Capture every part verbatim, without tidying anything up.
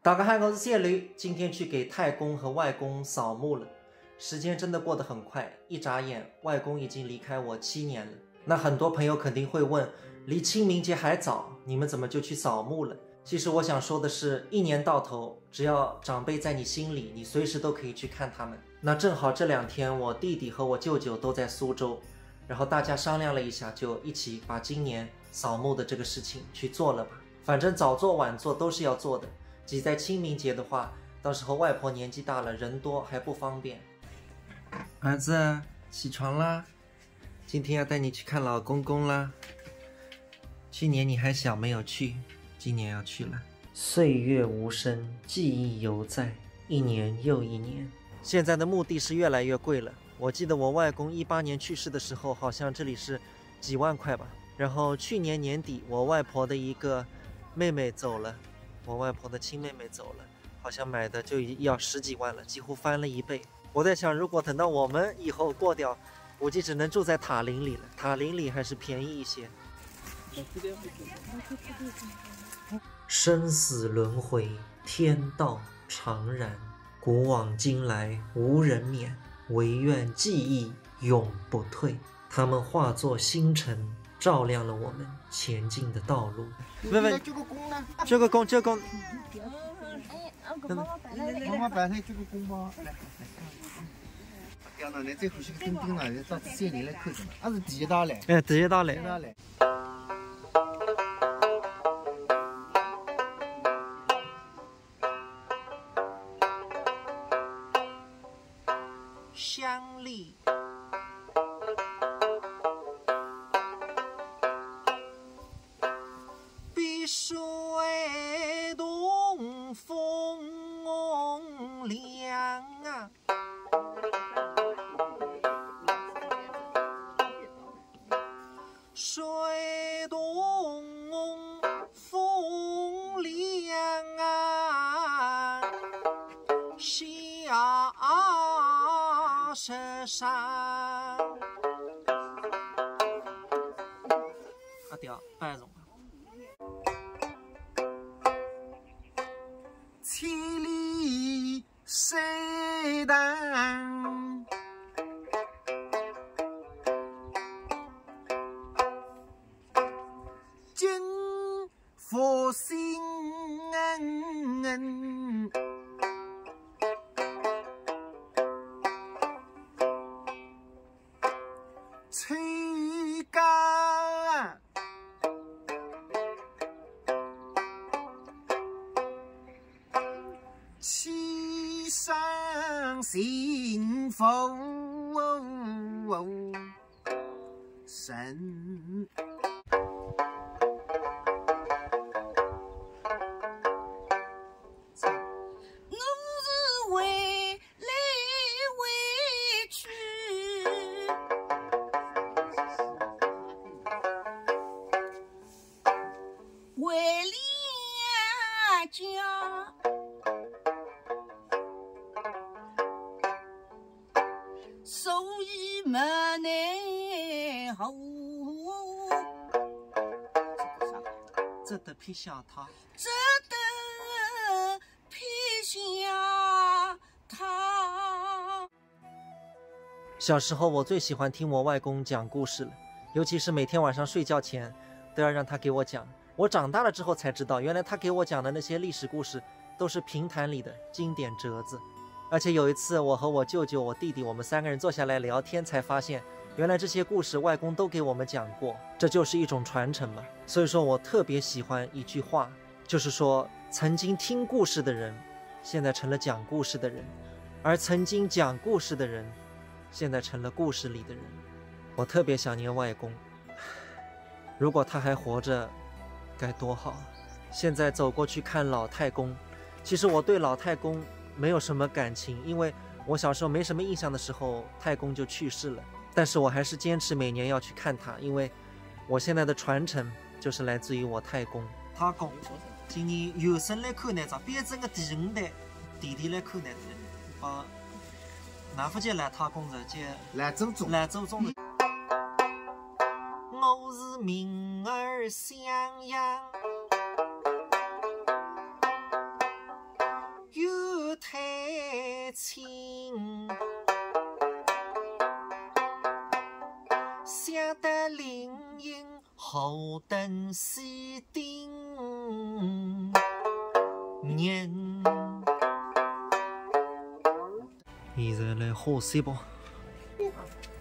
大家好，我是谢雷，今天去给太公和外公扫墓了。时间真的过得很快，一眨眼，外公已经离开我七年了。那很多朋友肯定会问，离清明节还早，你们怎么就去扫墓了？其实我想说的是，一年到头，只要长辈在你心里，你随时都可以去看他们。那正好这两天，我弟弟和我舅舅都在苏州，然后大家商量了一下，就一起把今年扫墓的这个事情去做了吧。反正早做晚做都是要做的，挤在清明节的话，到时候外婆年纪大了，人多还不方便。儿子，起床啦！今天要带你去看老公公啦。去年你还小没有去，今年要去了。岁月无声，记忆犹在，一年又一年。现在的墓地是越来越贵了。我记得我外公一八年去世的时候，好像这里是几万块吧。然后去年年底，我外婆的一个妹妹走了，我外婆的亲妹妹走了，好像买的就要十几万了，几乎翻了一倍。我在想，如果等到我们以后过掉，估计只能住在塔林里了。塔林里还是便宜一些。生死轮回，天道常然，古往今来无人免，唯愿记忆永不退。他们化作星辰，照亮了我们前进的道路。问问，这个弓呢？这个弓，这个弓。妈妈摆了这个弓吧，来，来，来。不要了，来，最后是个钉钉了，到这里来看什么？啊，是第一道嘞。哎，第一道嘞。第一道嘞。 乡里，碧水东风凉啊。 水东风凉啊，下雪山。阿爹，拜了。千里 山塘，金佛心恩，吹高。 七上幸福神。我是为来为去， 为了家，所以没奈何。只得撇下他。只得撇下他。 小时候，我最喜欢听我外公讲故事了，尤其是每天晚上睡觉前，都要让他给我讲。我长大了之后才知道，原来他给我讲的那些历史故事都是评弹里的经典折子。而且有一次，我和我舅舅、我弟弟，我们三个人坐下来聊天，才发现，原来这些故事外公都给我们讲过。这就是一种传承吧。所以说我特别喜欢一句话， 就是说，曾经听故事的人，现在成了讲故事的人，而曾经讲故事的人，现在成了故事里的人。我特别想念外公，如果他还活着，该多好啊！现在走过去看老太公，其实我对老太公没有什么感情，因为我小时候没什么印象的时候，太公就去世了。但是我还是坚持每年要去看他，因为 我现在的传承就是来自于我太公。太公，今年有生来看呢，只标准个第五代，弟弟来看呢，啊，哪副叫老太公了，叫老祖宗。老祖宗了。我是名儿襄阳。清，写得灵应好等西顶人。现在来好些吧，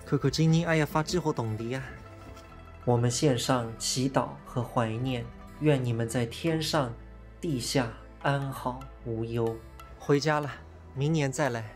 看看今年还要发几化铜钿啊。我们献上祈祷和怀念，愿你们在天上、地下安好无忧。回家了，明年再来。